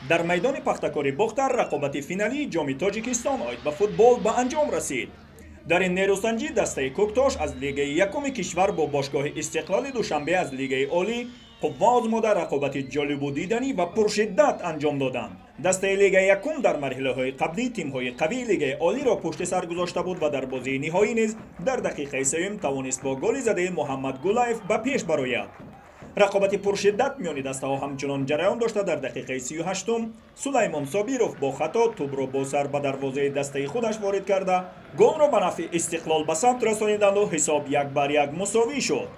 Дар майдони Пахтакори Бохтар рақобати финалии Ҷоми Тоҷикистон оид ба футбол ба анҷом расид. Дар ин нерӯсанҷӣ дастаи Кӯктош аз лигаи якуми кишвар бо бошгоҳи Истиқлоли Душанбе аз лигаи олӣ қувва озмуда, рақобати ҷолибу диданӣ ва пуршиддат анҷом доданд. Дастаи лигаи якум дар марҳилаҳои қаблӣ тимҳои қавии лигаи олиро пушти сар гузошта буд ва дар бозии ниҳоӣ низ дар дақиқаи сеюм тавонист бо голи задаи Муҳаммад Гулаев ба пеш барояд. Рақобати пуршиддат миёни дастаҳо ҳамчунон ҷараён дошта, дар дақиқаи 38-ум Сулаймон Собиров бо хато тӯбро бо сар ба дарвозаи дастаи худаш ворид карда, голро ба нафъи Истиқлол ба сабт расониданду ҳисоб 1-1 мусовӣ шуд.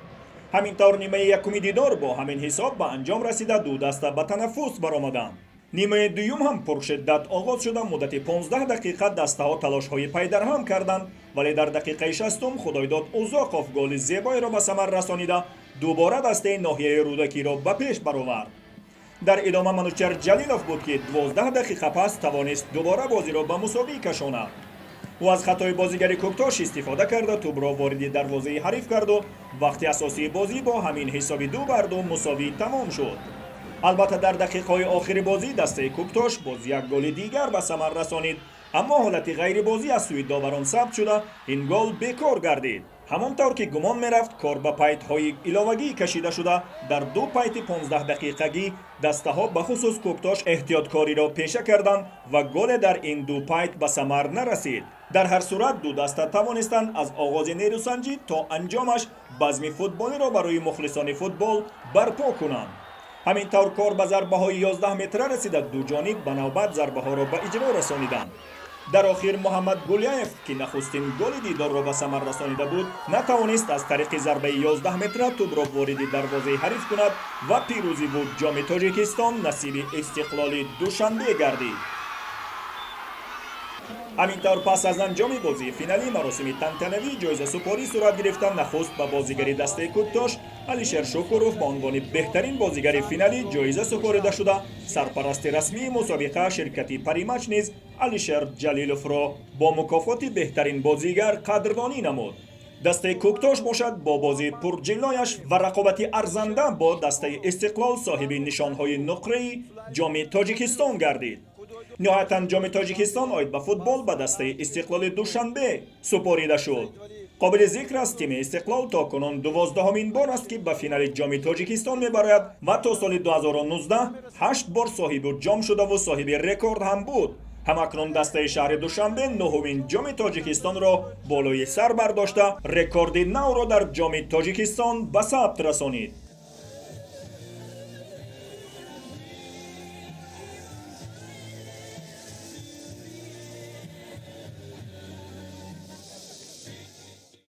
Ҳамин тавр нимаи якуми дидор бо ҳамин ҳисоб ба анҷом расида, ду даста ба танаффус баромаданд. Нимаи дуюм ҳам пуршиддат оғоз шуда, муддати 15 дақиқа дастаҳо талошҳои пайдарҳам карданд, вале дар дақиқаи 60-ум Худойдод Узоқов голи зебоеро ба самар расонида, дубора дастаи ноҳияи Рӯдакиро ба пеш баровард. Дар идома Манучар Ҷалилов буд, ки 12 дақиқа пас тавонист дубора бозиро ба мусовӣ кашонад. Ӯ аз хатои бозигари Кӯктош истифода карда, тӯбро вориди дарвозаи ҳариф карду вақти асосии бозӣ бо ҳамин ҳисоби 2-2 мусовӣ тамом шуд. Албатта, дар дақиқаҳои охири бозӣ дастаи Кӯктош боз як голи дигар ба самар расонид, аммо ҳолати ғайрибозӣ аз сӯи доварон сабт шуда, ин гол бекор гардид. Ҳамон тавр ки гумон мерафт, кор ба пайтҳои иловагӣ кашида шуда, дар ду пайти 15 дақиқагӣ дастаҳо, бахусус Кӯктош, эҳтиёткориро пеша карданд ва голе дар ин ду пайт ба самар нарасид. Дар ҳар сурат ду даста тавонистанд аз оғози нерӯсанҷӣ то анҷомаш базми футболиро барои мухлисони футбол барпо кунанд. Ҳамин тавр кор ба зарбаҳои 11 метра расида, ду ҷониб ба навбат зарбаҳоро ба иҷро расониданд. Дар охир Муҳаммад Гулияев, ки нахустин голи дидорро ба самар расонида буд, натавонист аз тариқи зарбаи 11 метра тӯбро вориди дарвозаи ҳариф кунад ва пирӯзиву Ҷоми Тоҷикистон насиби Истиқлоли Душанбе гардид. Ҳамин тавр, пас аз анҷоми бозии финалӣ маросими тантанавии ҷоизасупорӣ сурат гирифта. Нахуст ба бозигари дастаи Кӯктош Алишер Шукуров ба унвони беҳтарин бозигари финалӣ ҷоиза супорида шуда, сарпарасти расмии мусобиқа, ширкати Паримач низ Алишер Ҷалиловро бо мукофоти беҳтарин бозигар қадрдонӣ намуд. Дастаи Кӯктош бошад, бо бозии пурҷиллояш ва рақобати арзанда бо дастаи Истиқлол соҳиби нишонҳои нуқраи Ҷоми Тоҷикистон гардид. Ниҳоятан Ҷоми Тоҷикистон оид ба футбол ба дастаи Истиқлоли Душанбе супорида шуд. Қобили зикр аст, тими Истиқлол то кунун 12-ҳамин бор аст, ки ба финали Ҷоми Тоҷикистон мебарояд ва то соли 2019 ҳашт бор соҳиби ҷом шудаву соҳиби рекорд ҳам буд. Ҳамакнун дастаи шаҳри Душанбе нуҳумин Ҷоми Тоҷикистонро болои сар бардошта, рекорди навро дар Ҷоми Тоҷикистон ба сабт расонид.